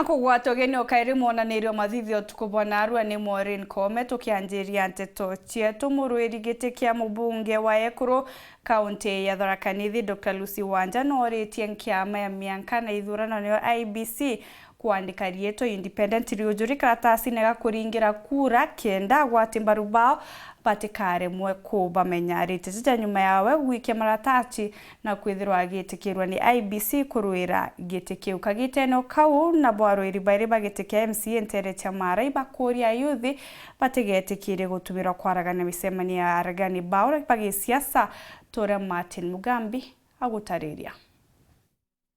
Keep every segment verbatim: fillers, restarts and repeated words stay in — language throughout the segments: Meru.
Kugwata ugeni o kairi mwonanirio mathithio utuku bwa narua ni Maureen Koome. Tukianjiria nteto cietu, murwiri giti kia mubunge wa Ekuru, kaunti ya Tharaka Nithi, Doctor Lucy Wanja, nooritie nkiama ya mianka na ithurano, niyo I E B C, kwandika riitwa independent riujuri karatasine ga kuringira kura, kenda agwati mbaru bao batikaremwe kubamenya. Arite jija nyuma yawe gwikia marataci na kwithirwa agitikirwa ni I E B C kurwira giti kiu. Kagitene o kau, nabo arwiri bairi ba giti kia M C A nteere cia Mara ibakuria ayuthi batigetikirie gutumirwa kwaragania micemanio ya aregani bao ba gisiasa, ta uria Martin Mugambi agutariria.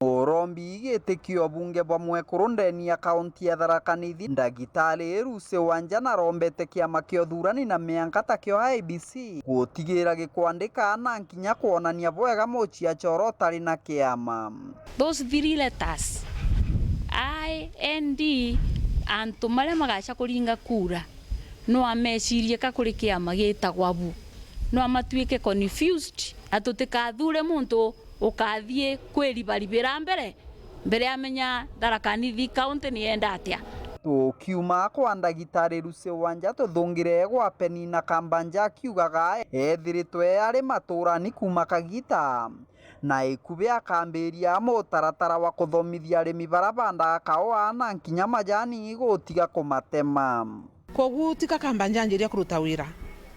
Murombi giti kia ubunge bwa Mwekuru ndeni ya kaunti ya Tharaka Nithi, Ndagitari Lucy Wanja, narombete kiama kia uthurani na mianka ta kio I E B C gutigira gikwandika na kinya kwonania bwega muciaca uria utari na kiama. Those three letters, I N D, antu maria magaca kuringa kura, no amecirie ka kuri kiama gitagwa bu, no amatuike confused, na tutikathure muntu ukathii kwiribaribira mbere, mbere amenya Tharaka Nithi County ni yenda atia. Tukiuma kwa Ndagitari Lucy Wanja, tuthungire gwa Penina Kambanja akiugaga ethiritwe ari maturani kuuma kagita, na ikubi akambiria mutaratara wa kuthomithia arimi bara bandaga kaua na nkinya majani gutiga kumatema. Kwogu tika kamba njanjiria kuruta wira.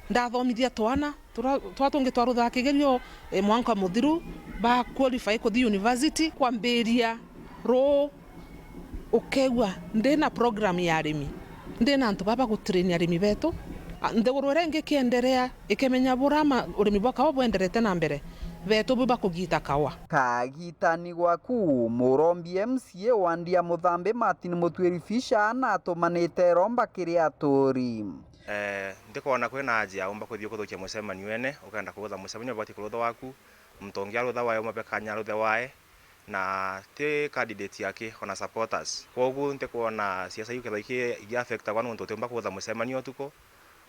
Ndathomithia twana tura, twa tungi twaruthaga kigerio, eh, mwanka muthiru, ba qualify kuthi university. Kwambiria ruu, ukegua ndi na program ya arimi, ndi na antu baba gutrain arimi betu. A, nthiguru iria ingi ikienderea, ikemenya bura ma, urimi bwa kawa bwenderete na mbere, betu bu bakugita kawa. Kagitani gwaku, Murombi M C A wa Ndia Muthambi Martin Mutwiri Fisher natumanite iromba kiri aturi. Eh, ntikwona kwina aja umba kuthii kuthukia mucemanio ene, ukenda kurutha mucemanio ubati kurutha waku, muntu ungi arutha wae, umbe kanya aruthe wae, na ti candidate yake, ona supporters. Kwogu ntikwona siasa iu kethira iki-, igiaffectagwa nuntu utiumba kurutha mucemanio utuku,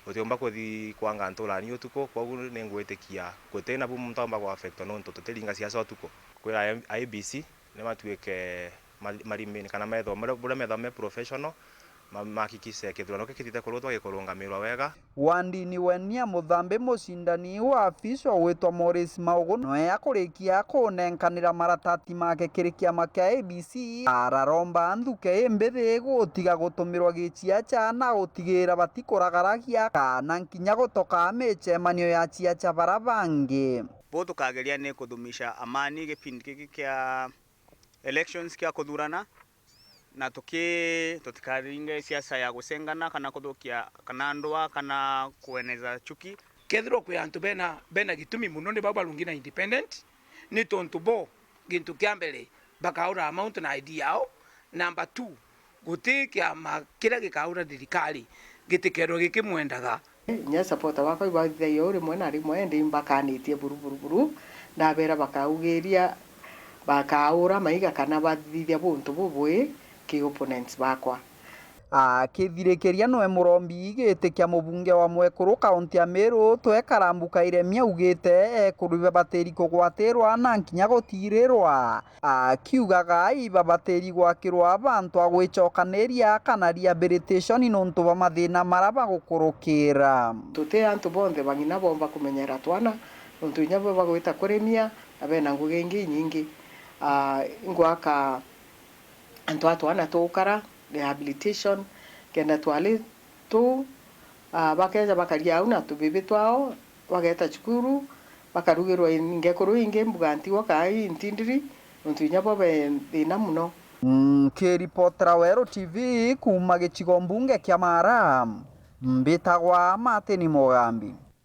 utiumba kuthi kwanga nturani utuku, kwogu ningwitikia gutina bu muntu aumba kuaffectwa nuntu tutiringa siasa utuku. Kwira I E B C ni matuike ma-, marimini kana methome, buria methome professional, ma-, mahakikishe kithurano kii kitite kurutwa gikurungamirwa wega. Wandini weni ya Muthambi, mucindani wa afisa ugwitwa Maurice Maugu, noe akurikia kunenkanira maratati make kiri kiama kia I E B C, araromba nthuke imbithi gutiga gutumirwa giciaca na gutigira batikuragaragia kana kinya gutoka micemanio ya ciaca bara bangi. Bo tukageria ni kuthumisha amani gipindi giki kia elections kia kuthurana, na tuki-, tutikaringe siasa ya gucengana kana kuthukia kana ndwaa kana kueneza chuki. Kethirwa kwi antu bena, bena gitumi mono, ni bau barungi na independent, ni tontu bo, gintu kia mbere, bakaura amount na I D yao. Number two, guti kiama kiria gikaura thirikari gitikerwe gikimwendaga. Inya supporter bakwa ibathithagia uu rimwe na rimwe, indi imbakanitie buru, buru, buru. Ndabera bakaugiria, bakaura maiga kana bathithia buntu bubui ki opponents bakwa. Akithirikiria, noe Murombi giti kia mubunge wa Mwekuru kaunti ya Meru, Twe Karambu Kairemia, augite Ekuru ibabatiri kugwatirwa na nkinya gutirirwa. Akiugaga ibabatiri gwakirwa bantu a gwicokaniria kana rehabilitation nontu bwa mathina maria bagukurukira. Tuti antu bonthe bang'ina bomba kumenyera twana, nontu inya bo bagwita kurimia na bena ngugi ingi inyingi. Ah, ingwaka antu a twana tukara rehabilitation, kenda twari tuu, ah, bakeja bakaria au na tubibi twao, bageta cukuru, bakarugirwa ingekuru ingi mbuga ntigwa kaa intindiri, nontu inya bo be thina mono. Nkiripotera Weru T V kuuma gicigo mbunge kia Mara, mbitagwa Martin Mugambi.